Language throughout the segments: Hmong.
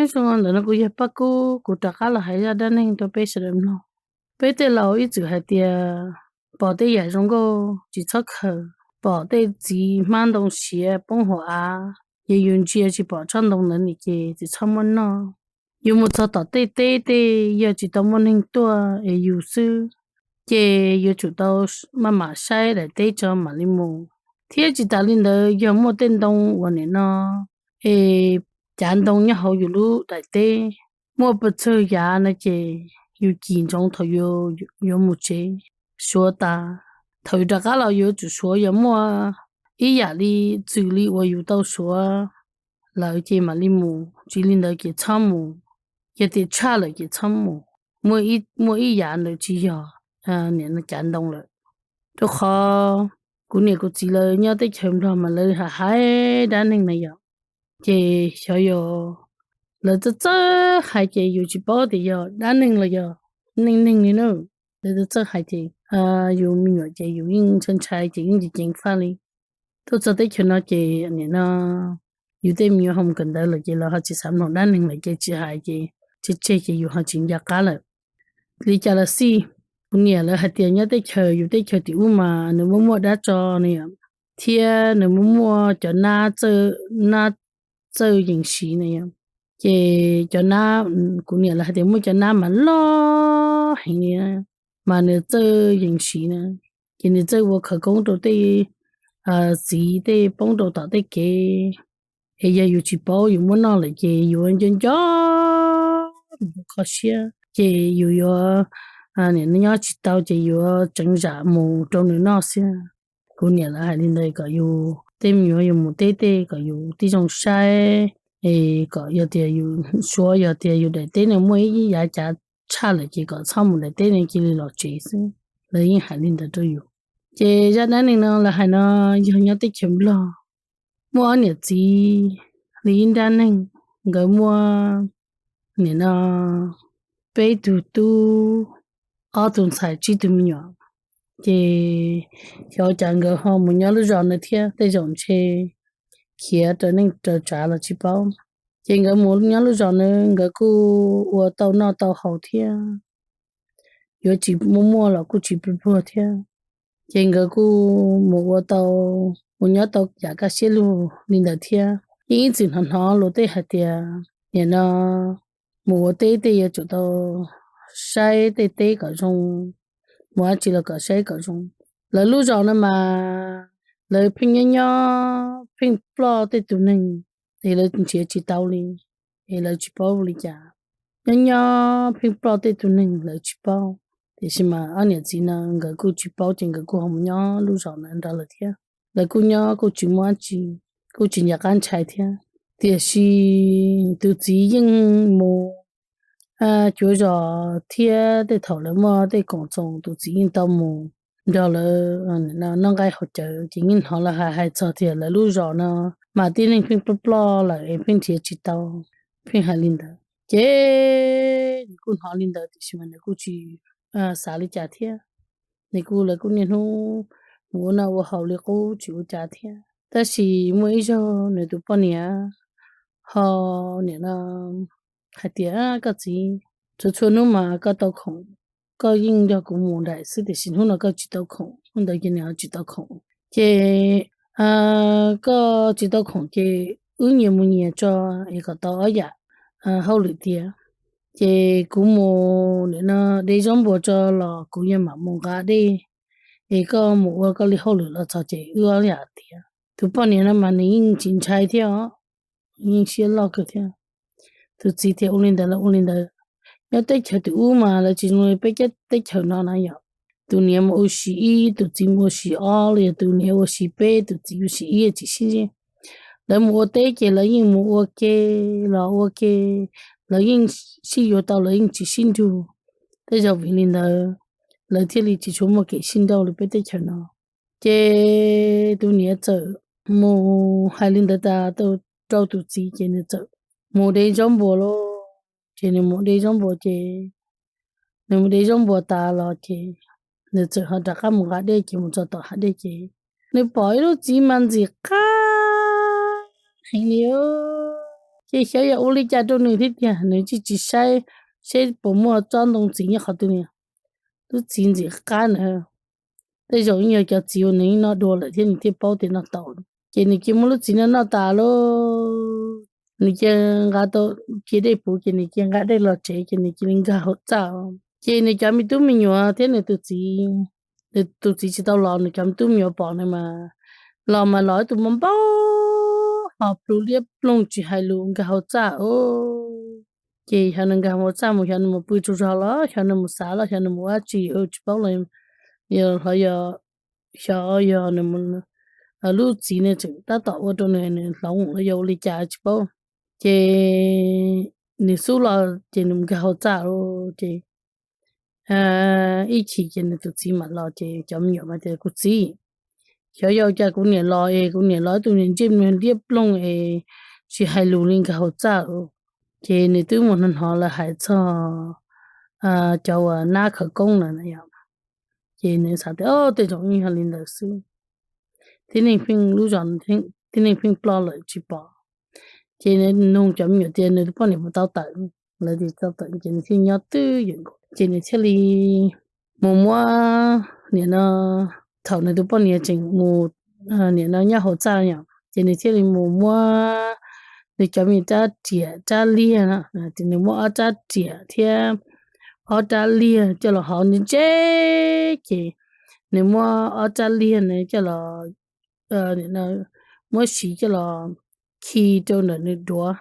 Nyob zoo, ntawm no kuv yog Paj Kub, kuv rov qab los hais zaj dab neeg rau peb sawv daws mloog. Peb tej laus ib txwm hais tias pom tej yam zoo nkauj tsis txhob khaws, pom tej txiv hmab ntoo siav poob hauv av, yog yus ntsia tsis pom tsob ntoo ntawd ni ces tsis txhob muab noj. Yus mus txog tom tej teb tej yog tsis tau muaj neeg tuaj es yus xwb, ces yuav tsum tau maj mam saib daim teb tso mam li mus. Thiab tsis tas li ntawd, yog muaj tej ntoo uas nim no es cav ntoo nyob hauv yus lub daim teb, muaj pes tsawg yav no ces yus cim ntsoov thaum yuav mus tsev, suav tas. Thaum yus rov qab los yuav tsum suav, yog muaj ib yam li txwm li uas yus tau suav lawm ces mam li mus, tsis li ntawd ces txhob mus. Yog tias tshaj lawm ces txhob mus. Muaj ib yam ntawd tsis yog nim no cav ntoo lawm. Rau qhov kuv niam kuv txiv lawv nyob teb chaws Nplog mas lawv hais dab neeg na yom, ces xyov yog lawv txawj txawj hais ces yus tsis paub tias yog dab neeg los yog neej neeg li na. Lawv txawj txawj hais ces yus me nyuam ces yus yeej ntshai ntshai ces yeej ceev ceev faj li. Tuaj txog teb chaws no ces nim no yus tej me nyuam ho mus kawm ntawv lawm ces lawv ho tsis xav mloog dab neeg lawm ces tsis hais ces tseg tseg ces yus ho tsis nco qab lawm. Li cas los xij, kuv niam lawv hais tias nyob teb chaws, yus teb chaws tim ub mas nws muaj muaj dab tso na yom, thiab nws muaj muaj cov nab txawj, nab txawj yees siv na yom. Ces cov nab, kuv niam lawv hais tias muaj cov nab mas loj heev li, mas nws txawj yees siv na, ces nws txawj ua khawv koob rau tej txiv tej poob rau tom tej kev, es yog yus tsis paub yus muab noj lawm ces yus nco nco kho siab ces yus yuav nyob tsis tau ces yuav tseev zam mus rau nws noj xwb. Kuv niam lawv hais li ntawd kom yus tej me nyuam yus mus teb tej kom yus tib zoo saib, es kom yog tias yus suav, yog tias yus daim teb no muaj ib yav cav tshaj lawm ces kom txhob mus daim teb no, cia li los tsev xwb. Lawv yeej hais li ntawd rau yus. Ces zaj dab neeg no lawv hais no yog nyob teb chaws Nplog, muaj ob niam txiv li ib nrab neeg, nkawd muaj nim no peb tug tub, ob tug ntxhais, tsib tug me nyuam. Ces xyov cas nkawd ho mus nyob lub zos no thiab, tej zaum ntshe khiav raws neej raws tsav los tsis paub. Ces nkawd mus nyob lub zos no nkawd kuj ua tau noj tau haus thiab, yuav tsis muaj muaj los kuj tsis pluag pluag thiab. Ces nkawd kuj mus ua tau, mus nyob tau yam kaj siab lug li ntawd thiab. Yeej ib txwm hnov hnov luag tej hais tias nim no mus ua teb tej yuav tsum tau saib tej teb kom zoo, mus dab tsi los kom saib kom zoo. Lawv lub zos no mas lawv pheej nyob nyob pheej ploj tej tus neeg, es lawv nrhiav tsis tau li, es lawv tsis paub li cas. Nyob nyob pheej ploj tej tus neeg lawv tsis paub. Tiam sis mas ob niam txiv no nkawd kuj tsis paub ces nkawd kuj ho mus nyob lub zos no nrog lawv thiab. Lawv kuj nyob kuj tsis muaj dab tsi, kuj tsis nco qab ntshai thiab. Tiam sis tus txiv yeej mus cuav zos thiab tej thaum lawv muaj tej koom txoos tus txiv yeej tau mus nrog lawv noj nqaij haus cawv, ces yeej hnov lawv hais hais txog tias lawv lub zos no mas tib neeg pheej ploj ploj lawm es pheej nrhiav tsis tau, pheej hais li ntawd. Ces nws kuj hnov li ntawd tiam sis mas nws kuj tsis xav li cas thiab. Nws kuj, lawv kuj niaj hnub mus ua noj ua haus li qub tsis ua cas thiab. Tab sis muaj ib zaug nws tus poj niam ho nim no hais tias, Koj txiv, txhua txhua hnub mas koj tau khoom, koj yeej nrog kuv mus nraim xwb tiam sis hnub no koj tsis tau khoom. Hnub ntawd ces nws ho tsis tau khoom. Ces koj tsis tau khoom ces wb nyias mus nyias tso es kom tau ob yam hauj lwm tiav. Ces kuv mus nim no de zaub npua tso los kuv yeej mam mus nqa dej, es koj mus ua koj li hauj lwm los txog ces wb ob yam tiav. Tus poj niam no mas nws yeej tsis ntshai thiab os, yeej siab loj kawg thiab. Tus txiv tias, Ua li ntawd los ua li ntawd. Nyob teb chaws tim ub mas lawv tsis zoo li peb teb chaws no na yom. Tus niam mus ua si ib, tus txiv mus ua si ob, los yog tus niam ua si peb, tus txiv ua si ib tsis sib ze. Lawv mus ua teb ces lawv yeej mus ua ke los ua ke, lawv yeej sib yuav tau, lawv yeej tsis sib nrug. Tej zaum vim li ntawd lawv thiaj li tsis tshua muaj kev sib nrauj li peb teb chaws no. Ces tus niam txawm mus hais li ntawd tas rau tus txiv ces nws txawm mus de zaub npua lauj. Ces nws mus de zaub npua ces nws mus de zaub npua tas los ces nws txawm ho rov qab mus nqa dej ces mus txog tom hav dej ces nws pom ib lub txiv mas ntxim qab heev li os. Ces xyov yog ua li cas rau nws thiab tiag, nws tsis tsis saib seb puas muaj tsob ntoo txiv nyob qhov twg li. Lub txiv ntxim qab na, tej zaum yog cov txiv uas nws noj dua lawm thiab nws thiaj paub tias noj tau. Ces nws cia muab lub txiv no noj tas lauj, nws cia nqa tau, cia dej puv ces nws cia nqa dej los tsev ces nws cia li nkag hauv txaj. Ces nws cov me tub me nyuam thiab nws tus txiv, nws tus txiv tsis tau los, nws cov me tub me nyuam pom nws mas los mas los ib tug npau npau, ho plhu liab ploog tsis hais lus nkag hauv txaj os. Ces xyov nws nkag hauv txaj mus, xyov nws mus pw tsaug zog los, xyov nws mus xav los, xyov nws mus ua dab tsi tsis paub los, yog hlob yog, xyov yog nws, lub txiv nws tseem tab tom ua rau nws, nws hloov los yog ua li cas tsis paub. Ces nws xub los ces nws mus nkag hauv txaj lauj. Ces ib chim ces nws tus txiv mam los ces cov me nyuam mas tias, Kuv txiv, xyov yog cas kuv niam los es kuv niam los ib tug niag ntsej muag liab ploog es tsis hais lus li nkag hauv txaj lauj. Ces nws twb mus hnov hnov lawv hais txog cov uas nab khawv koob na yom. Ces nws xav tias, O, tej zaum yog li ntawd xwb. Tib neeg pheej, lub zos tib neeg pheej ploj lawm tsis pom. Ces nws nug cov me nyuam tias nws tus poj niam puas tau tawm, lawv tias tau tawm ces nws thiaj nyob twj ywm nkaus ces nws thiaj li mus muab, nim no, thaum nws tus poj niam tseem mus, nim no nyob hauv txaj yom, ces nws thiaj li mus muab nws cov me rab riam rab liag, nws muab ob rab riam thiab ob rab liag coj los hau ntse ntse, ces nws muab ob rab liag na coj los, muab siv coj los khi rau ntawm nws duav,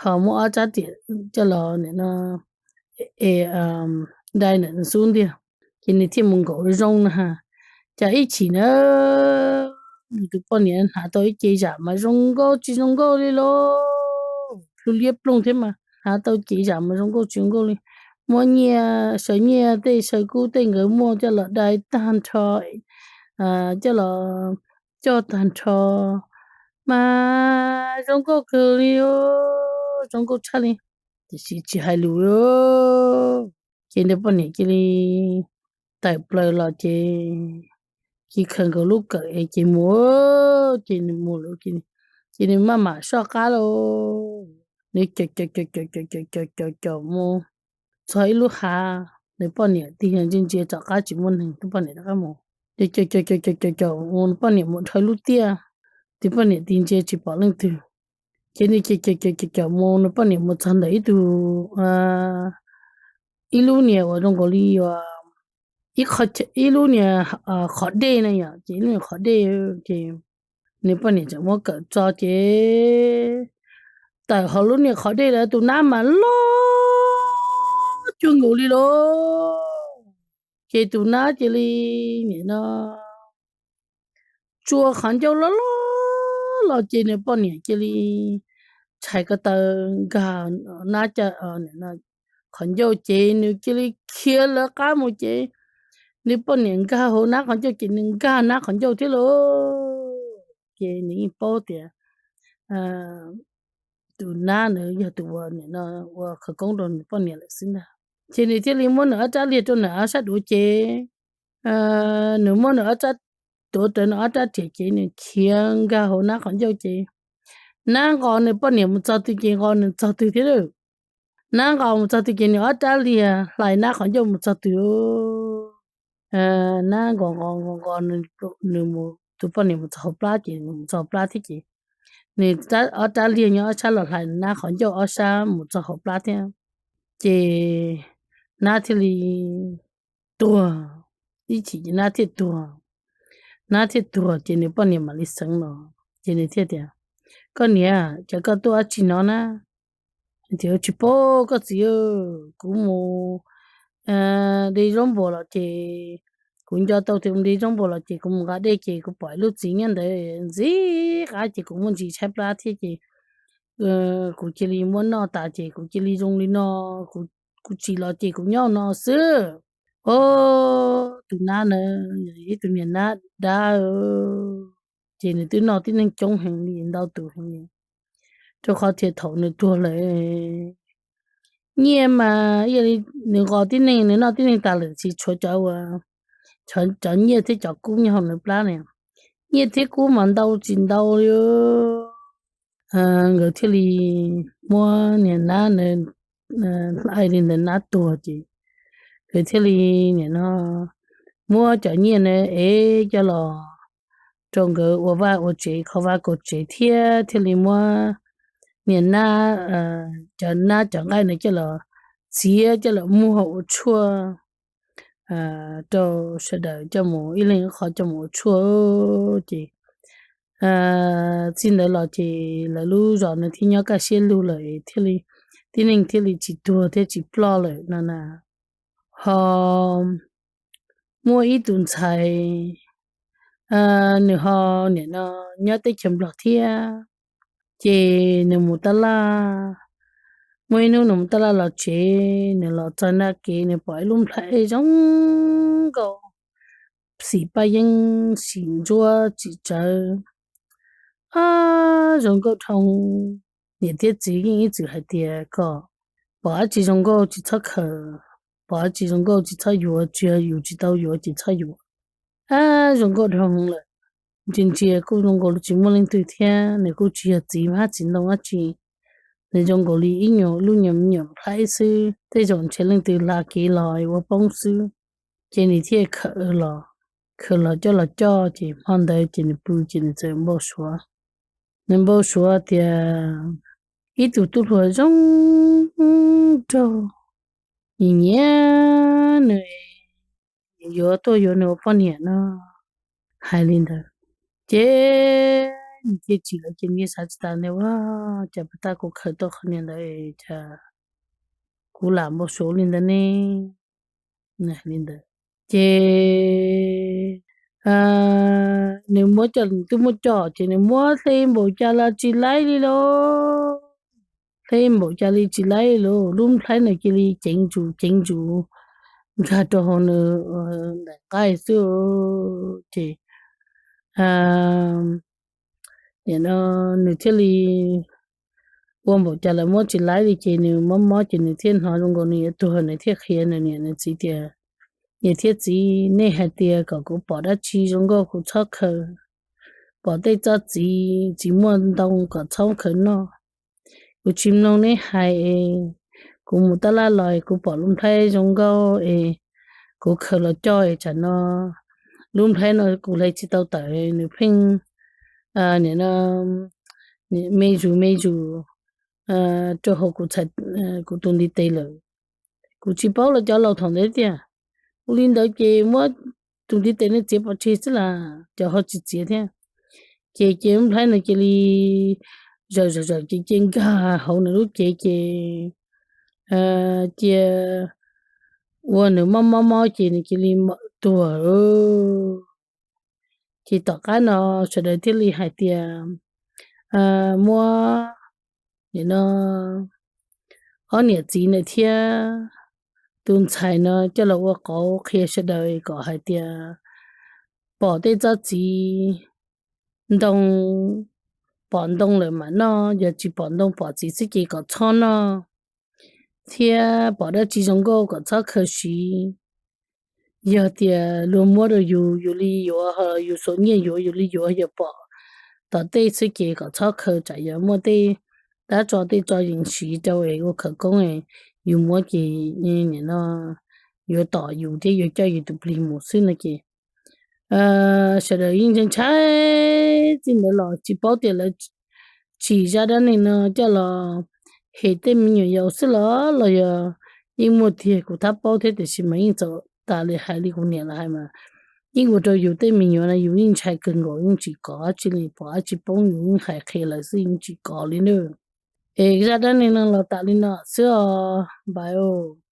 ho muab ob rab riam coj los nim no dai ntawm nws xub ntiag, ces nws thiaj mus nkaum zoo na ha. Cas ib chim na, nws tus poj niam hnav tau ib ce zam mas zoo nkauj tsis zoo nkauj li lauj, plhu liab ploog thiab mas hnav tau ce zam mas zoo nkauj tsis zoo nkauj li. Muab nyiaj, saw nyiaj tej saw kub tej nkawd muaj coj los dai tag nrho, coj los coj tag nrho, mas zoo nkauj kawg li, zoo nkauj tshaj li. Tiam sis tsis hais lus, ces nws poj niam cia li tawm plaws los ces cia khaws nkaus lub kawm es ces mus, ces nws mus lawm, ces nws maj mam soj qab lauj, nws caum caum caum caum caum caum caum caum mus txog ib lub hav, nws poj niam tig ntsia ntsia tom qab tsis muaj neeg, nws poj niam rov qab mus, nws caum caum caum caum caum caum mus, nws poj niam mus dhau ib lub tiaj, nws poj niam tig ntsia tsis pom leej twg, ces nws caum caum caum caum caum mus, nws poj niam mus txog ntawm ib tug, ib lub niag uas zoo nkaus li uas ib lub niag qhov dej na yom, ces ib lub niag qhov dej, ces nws poj niam tseem muab kawm tso ces tawm hauv lub niag qhov dej lawm tus nab mas loj cuag nkaus li lauj. Ces tus nab cia li nim no tsua qhov ncauj loj loj los ces nws poj niam cia li tshais ko taw nkag nab qhov ncauj ces nws cia li khiav lawv qab mus ces nws poj niam nkag hauv nab qhov ncauj ces nws nkag nab qhov ncauj thiab lauj. Ces nws yeej paub tias tus nab nws yog tus uas nim no ua khawv koob rau nws poj niam lawm xwb ntag. Ces nws thiaj li muab nws ob rab liag rau nws ob sab duav ces nws muab nws ob rab, tuav rawv nws ob rab riam ces nws khiav nkag hauv nab qhov ncauj ces nab nqos nws poj niam mus txog twg ces nqos nws txog twg thiab lauj. Nab nqos mus txog twg ces nws ob rab liag hlais nab qhov ncauj mus txog twg. Nab nqos nqos nqos nqos, nws tus poj niam mus txog hauv plab ces nws mus txog hauv plab thiab ces nws ob rab liag nyob ob sab los hlais nab qhov ncauj ob sab mus txog hauv plab thiab. Ces nab thiaj li tuag, ib chim ces nab thiaj tuag. Nab thiaj tuag ces nws poj niam mam li xeev los ces nws thiaj tias, Koj niam, cas koj tuaj dab tsi no na? Tias, Tsis paub koj txiv, kuv mus de zaub npua los ces kuv nco tau tias mus de zaub npua los ces kuv mus nqa dej ces kuv pom ib lub txiv nyob ntawd ntxim qab ces kuv muaj ntsis tshaib plab thiab ces kuv cia li muab noj tas ces kuv cia li zoo li no, kuv tsis los ces kuv nyob no xwb. Os, tus nab na, ib tug niag nab dab, ces nws twb noj tib neeg coob heev li, ntau tus heev li, rau qhov tias thaum nws tuag lawm nyiaj mas ib yam li nws nqos tib neeg, nws noj tib neeg tas lawm tsis tshuav cov, cov nyiaj thiab cov kub nyob hauv nws plab na. Nyiaj thiab kub mas ntau tsis ntau li, nkawd thiaj li muab niag nab ntawd, aim li ntawd nab tuag ces nkawd thiaj li nim no muab cov nyiaj ntawd ev coj los rau nkawd ua vaj ua tsev, kho vaj kho tsev thiab thiaj li muab niag nab, cov nab cov nqaij ntawd coj los txiav coj los muag ua tshuaj rau sawv daws coj mus ib leeg qhov coj mus ua tshuaj. Ces txij ntawd los ces lawv lub zos no thiaj nyob kaj siab lug lawm thiaj li tib neeg thiaj li tsis tuag thiab tsis ploj lawm no na. Ho muaj ib tus ntxhais, nws ho nim no nyob teb chaws Nplog thiab, ces nws mus taj laj. Muaj ib hnub nws mus taj laj los tsev, nws los txog nram kev nws pom ib lub nplhaib zoo nkauj, xim paj yeeb xim ntsuab tsim tsawv, zoo nkauj dhau. Niam thiab txiv yeej ib txwm hais tias kom pom dab tsi zoo nkauj tsis txhob khaws, pom dab tsi zoo nkauj tsis txhob yuav, tsis yog yus tsis tau yuav ces txhob yuav. Zoo nkauj dhau lawm, ntsia ntsia kuj zoo nkaus li tsis muaj leej twg thiab, nws kuj tsis yog txiv hmab txiv ntoo dab tsi, nws zoo nkaus li ib nyuag lub nyuag me nyuam nplhaib xwb, tej zaum ntshe leej twg hla kev los ua poob xwb. Ces nws thiaj khaws los, khaws los coj los coj ces hmo ntawd ces nws pw ces nws txawm npau suav, nws npau suav tias ib tug tub hluas zoo nraug nyiam nyiam nws, yuav tuaj yuav nws ua poj niam no, hais li ntawd. Ces nws thiaj tsim lawv ces nws xav tsis tas ntag, ua cas puas tas kuv khaws tau qhov niag ntawd cas kuv lam npau suav li ntawd ne, nws hais li ntawd. Ces nws muab coj, twb muab coj ces nws muab hle npaum cas los tsis laib li lauj, hle npaum cas li tsis laib li lauj, lub nplhaib nws cia li ceev ntsus ceev ntsus nkag rau hauv nws ntaim nqaij xwb. Ces nim no nws thiaj li ua npaum cas los muab tsis laib li ces nws mob mob ces nws thiaj hnov zoo nkaus nws yuav tuag, nws thiaj qhia nws niam nws txiv tias, niam thiab txiv, nej hais tias kom kuv pom dab tsi zoo nkauj kuv txhob khaws, pom tej tsob txiv tsis muaj ntoo kom txhob khaws noj. Kuv tsis mloog neb hais es kuv mus taj laj los es kuv pom lub nplhaib zoo nkauj es kuv khaws los coj es tsam no lub nplhaib no kuv hle tsis tau tawm, nws pheej nim no me zus me zus rau hauv kuv tus ntiv tes lawm. Kuv tsis paub los cov laus thaum ntawd tiag. Ua li ntawd ces muab tus ntiv tes no txiav pov tseg xwb las, cov ho tsis txiav thiab. Ces ces lub nplhaib no cia li zawm zawm zawm ces cia nkag hauv nws lub cev ces cia ua nws mob mob mob ces nws cia li tuag. Ces tom qab no sawv daws thiaj li hais tias muab nim no ob niam txiv ntawd thiab tus ntxhais no coj los ua qauv qhia sawv daws kom hais tias pom tej tsob txiv ntoo, pom ntoo lawm mam noj, yog tsis pom ntoo pom txiv xwb ces kom txhob noj, thiab pom dab tsi zoo nkauj kom txhob khaws siv. Yog tias luag muab rau yus, yus li yuav, yus xuas nyiaj yuav, yus li yuav, yog pom tom tej xwb ces kom txhob khaws, tsam yog muaj tej dab tso tej tso yees siv rau es ua khawv koob, yus muab ces nim no yuav tom yus thiab yuav coj yus tus plig mus xwb no ces sawv daws yeej ntshai ntshai txij ntawd los tsis paub tias lawv tsim zaj dab neeg no coj los hem tej me nyuam yaus xwb los los yog yeej muaj tiag kuv thab paub thiab, tiam sis mas yeej txaus tas li hais li kuv niam lawv hais mas yeej ua rau yus tej me nyuam no yus yeej ntshai kawg nkaus, yeej tsis kov dab tsi li, pom dab tsi poob yus yeej hais qhia lawv xwb, yeej tsis kov li na. Es zaj dab neeg no los tas li no xwb os npawg.